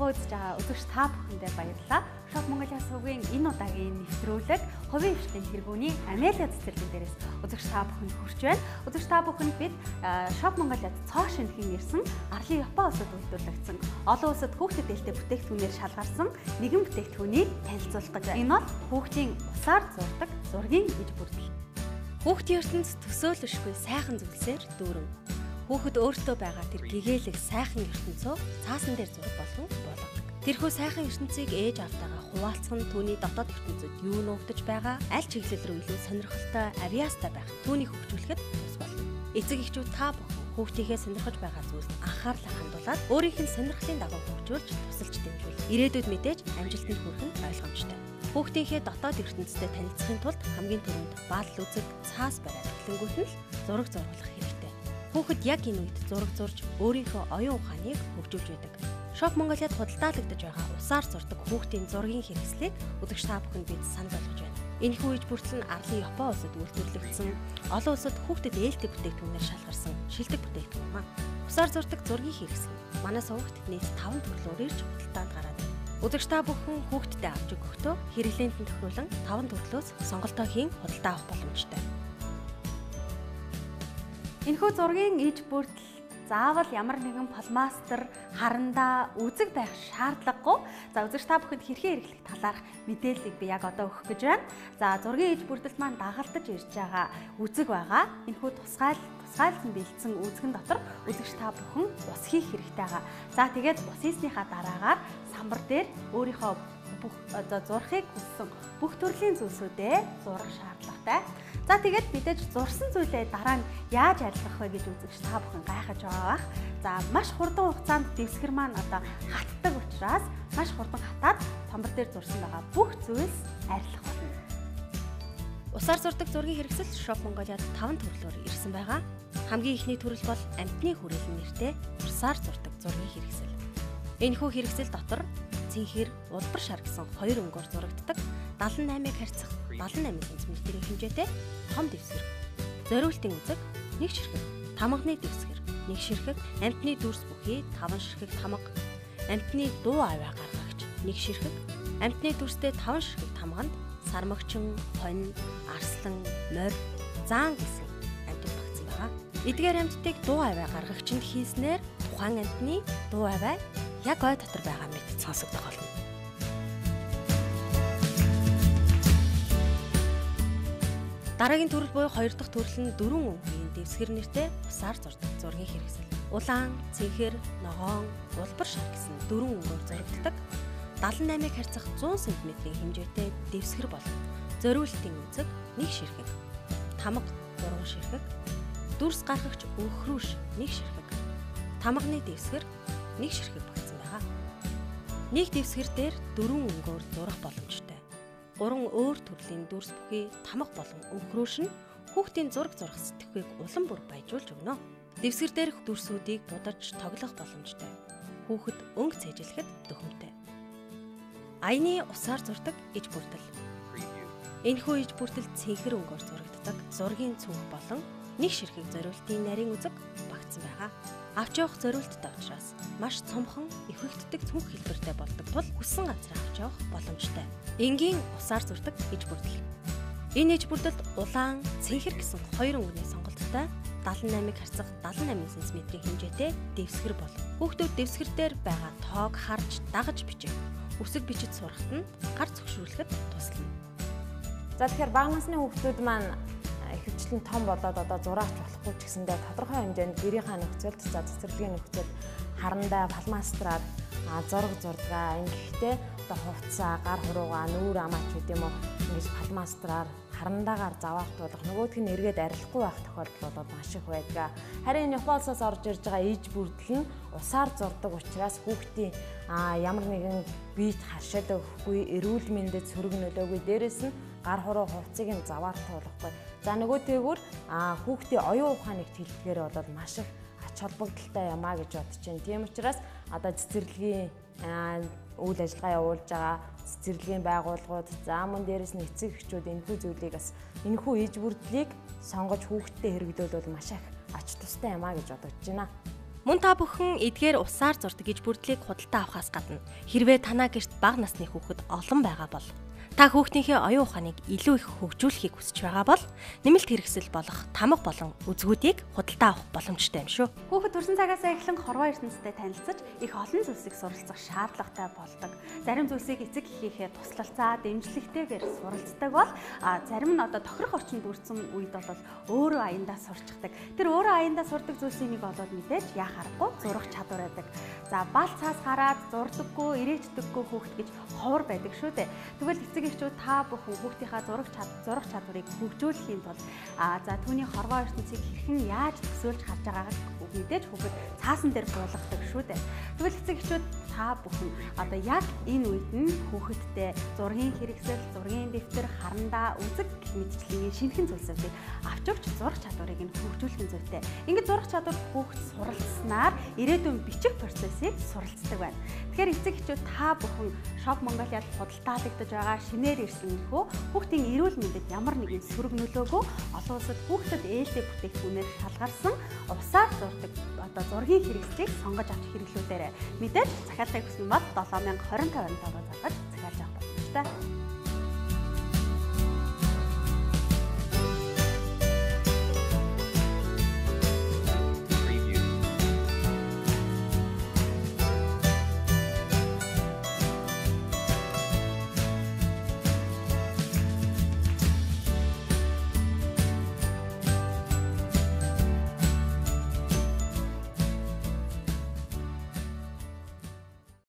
Сувгаа үзэж байгаа үзэгч та бүхэндээ баярлалаа. Shop Mongolia сувгийн энэ удаагийн нэвтрүүлэг хувийн хвшлийн тэргүүний Амелиа цэцэрлэг дээрээс үзэгч та бүхэнд хүрч байна. Үзэгч та бүхэнд бид Shop Mongolia-д цоо шинэхэн ирсэн Арлын Япон улсад үйлдвэрлэгдсэн олон улсад хүүхдэд ээлтэй бүтээгдэхүүнээр шалгарсан нэгэн бүтээгдэхүүнийг танилцуулах гэж байна. Энэ бол хүүхдийн усаар зурдаг зургийн иж бүрдэл. Хүүхдийн ертөнц төсөөлөшгүй сайхан зүйлсээр дүүрэн. Хүүхэд өөртөө байгаа тэр гэгээлэг сайхан ертөнцөө цаасан дээр зураг болгон буулгадаг. Тэрхүү сайхан ертөнцийг ээж аавтайгаа хуваалцах нь түүний дотоод ертөнцид юу нуугдаж байгаа аль чиглэл рүү илүү сонирхолтой, авьяастай байх түүнийг хөгжүүлэхэд тус болно. Эцэг эхчүүд та бүхэн хүүхдийнхээ сонирхож байгаа зүйлд анхаарлаа хандуулаад өөрийнх нь сонирхлын дагуу хөгжүүлж тусалж дэмжүүл. Ирээдүйд мэдээж амжилтанд хүрэх нь ойлгомжтой. Хүүхдийнхээ дотоод ертөнцтэй танилцахын тулд хамгийн түрүүнд бал үзэг, цаас бариад эхлэнгүүт нь л зураг зурулах хэрэгтэй. Хүүхэд яг энэ үед зураг зурж өөрийнхөө оюун ухааныг хөгжүүлж байдаг. Shop Mongolia-д худалдаалагдаж байгаа усаар зурдаг хүүхдийн зургийн хэрэгслийг үзэгч та бүхэнд бид санал болгож байна. Энэхүү иж бүрдэл нь Арлын Япон улсад үйлдвэрлэгдсэн, олон улсад хүүхдэд ээлтэй бүтээгдэхүүнээр шалгарсан шилдэг бүтээгдэхүүн юм аа. Усаар зурдаг зургийн хэрэгсэл манай сувагт нийт 5 төрлөөр ирж худалдаанд гараад байна. Үзэгч та бүхэн хүүхдэд авч өгөхдөө хэрэглээнд нь тохируулан 5 төрлөөс сонголтоо хийн худалдаа авах боломжтой. Энэхүү зургийн иж бүрдэл заавал ямар нэгэн фломастер, харандаа, үзэг байх шаардлагагүй. За үзэгч та бүхэнд хэрхэн хэрэглэх талаарх мэдээллийг би яг одоо өгөх гэж байна. За зургийн иж бүрдэлд маань дагалдаж ирж байгаа үзэг байгаа. Энэхүү тусгайлсан бэлдсэн үзгэн дотор үзэгч та бүхэн ус хийх хэрэгтэй байгаа. За тэгээд ус хийснийхаа дараагаар самбар дээр өөрийнхөө бүх одоо зурхыг хүссэн бүх төрлийн зүйлсүүдээ зурах шаардлагатай. За тэгээд мэдээж зурсан зүйлээ дараа нь яаж арилгах вэ гэж үзэгч та бүхэн гайхаж байгаа бах. За маш хурдан хугацаанд дэвсгэр маань одоо хатдаг учраас маш хурдан хатаад самбар дээр зурсан байгаа бүх зүйлс арилгах болно. Усаар зурдаг зургийн хэрэгсэл Shop Mongolia-д 5 төрлөөр ирсэн байгаа. Хамгийн эхний төрөл бол амьтны хүрээлэн нэртэй усаар зурдаг зургийн хэрэгсэл. Энэхүү хэрэгсэл дотор цэнхэр, улбар шар гэсэн хоёр өнгөөр зурагддаг 78-ыг харьцах 78 см-ийн хэмжээтэй том дэвсгэр. Зориултын үзэг 1 ширхэг, тамганы дэвсгэр 1 ширхэг, амьтны дүрс бүхий 5 ширхэг тамга, амьтны дуу авиа гаргагч 1 ширхэг, амьтны дүрстэй 5 ширхэг тамганд сармагчин, хонь, арслан, морь, заан гэсэн амьтад багтсан байгаа. Эдгээр амьтдыг дуу авиа гаргагчинд хийснээр тухайн амьтны дуу авиа яг ой дотор байгаа мэт сонсогдох болно. Дараагийн төрөл буюу хоёр дахь төрөл нь дөрвөн өнгийн дэвсгэр нэртэй усаар зурдаг зургийн хэрэгсэл. Улаан, цэнхэр, ногоон, улбар шар гэсэн дөрвөн өнгөөр зурагддаг 78-ыг харьцах 100 см-ийн хэмжээтэй дэвсгэр болно. Зориултын үзэг 1 ширхэг, тамга 3 ширхэг, дүрс гаргагч өнхрүүш 1 ширхэг, тамганы дэвсгэр 1 ширхэг багтсан байгаа. Нэг дэвсгэр дээр дөрвөн өнгөөр зурах боломжтой. 3 өөр төрлийн дүрс бүхий тамга болон өнхрүүш нь хүүхдийн зураг зурах сэтгхүйг улам бүр баяжуулж өгнө. Дэвсгэр дээрх дүрсүүдийг будаж тоглох боломжтой. Хүүхэд өнгө цээжлэхэд дөхөмтэй. Аяны усаар зурдаг иж бүрдэл. Энэхүү иж бүрдэл цэнхэр өнгөөр зурагддаг зургийн цүнх болон нэг ширхэг зориултын нарийн үзэг багтсан байгаа. Авч явах зориулттай учраас маш цомхон эффектдэг цүнх хэлбэртэй болдог тул хүссэн газар авч явах боломжтой. Энгийн усаар зурдаг иж бүрдэл. Энэ иж бүрдэлд улаан, цэнхэр гэсэн хоёр өнгөний сонголттой 78-ыг харьцах 78 см-ийн хэмжээтэй дэвсгэр болно. Хүүхдүүд дэвсгэр дээр байгаа тоог харж дагаж бичих, үсэг бичиж сурахад нь гар цогшруулахад туслана. За тэгэхээр бага насны хүүхдүүд маань ихэвчлэн том болоод одоо зураач болохгүй ч гэсэндээ тодорхой хэмжээнд гэрийнхаа нөхцөлд, за цэцэрлэгийн нөхцөлд харандаа, фломастераар зураг зурдгаа. Ингэхдээ одоо хувцас, гар хуруугаа, нүүр амаач гэдэг юм уу ингэж фломастераар харандаагаар заваартуулах, нөгөөх нь эргээд арилахгүй байх тохиолдол бол маш их байдаг. Харин энэ Япон улсаас орж ирж байгаа иж бүрдэл нь усаар зурдаг учраас хүүхдийн ямар нэгэн биет харшаад өгөхгүй, эрүүл мэндэд сөрөг нөлөөгүй, дээрэс нь гар хуруу хувцсыг нь заваартуулахгүй. За нөгөө тэгвэр хүүхдийн оюун ухааныг тэлтгэхээр бол маш их ач холбогдолтой юм а гэж бодож байна. Тийм учраас одоо цэцэрлэгийн үйл ажиллагаа явуулж байгаа цэцэрлэгийн байгууллагууд, за мөн дээрэс нь эцэг эхчүүд энэхүү зүйлийг бас энэхүү иж бүрдлийг сонгож хүүхдтэй хэрэглүүл бол маш их ач тустай юм а гэж бодож байна. Мөн та бүхэн эдгээр усаар зурдаг иж бүрдлийг худалдаа авахаас гадна хэрвээ танаа гэрт бага насны хүүхэд олон байгаа бол та хүүхдийнхээ оюун ухааныг илүү их хөгжүүлэхийг хүсэж байгаа бол нэмэлт хэрэгсэл болох тамга болон үзгүүдийг худалдаа авах боломжтой юм шүү. Хүүхэд төрсэн цагаасаа эхлэн хорвоо ертөнцтэй танилцаж их олон зүйлсийг суралцах шаардлагатай болдог. Зарим зүйлсийг эцэг эхийнхээ туслалцаа, дэмжлэгтэйгээр суралцдаг бол зарим нь одоо тохирох орчинд бүрдсэн үед бол өөрөө аяндаа сурчдаг. Тэр өөрөө аяндаа сурдаг зүйлсийн нэг болоод мэдээж яах аргагүй зурах чадвар байдаг. За бал цаас гараад зурдаггүй, ирээчдэггүй хүүхэд гэж ховор байдаг шүү дээ. Тэгвэл эцэг эхчүүд та бүхэн хүүхдийнхаа зурах чадварыг хөгжүүлэхийн тулд за түүний хорвоо ертөнцийг хэрхэн яаж төсөөлж харж байгааг мэдээж хүүхэд цаасан дээр буулгадаг шүү дээ. Тэгвэл эцэг эхчүүд та бүхэн одоо яг энэ үед нь хүүхэдтэй зургийн хэрэгсэл, зургийн дэвтэр, харандаа, үзэг гэх мэтчлийн шинэхэн зүйлсүүдийг авч өгч зурах чадварыг нь хөгжүүлэх нь зүйтэй. Ингээд зурах чадвар хүүхэд суралцсанаар ирээдүйн бичих процессыг суралцдаг байна. Тэгэхээр эцэг эхчүүд та бүхэн Shop Mongolia-д худалдаалагдаж байгаа шинээр ирсэн энэхүү хүүхдийн эрүүл мэндэд ямар нэгэн сөрөг нөлөөгөө олон улсад хүүхдэд ээлтэй бүтээгдэхүүнээр шалгарсан усаар зурдаг одоо зургийн хэрэгслийг сонгож авч хэрэглүүлээрэй. Мэдээж захиалгыг хүсэн бол 7025 руу залгаж захиалж авах боломжтой.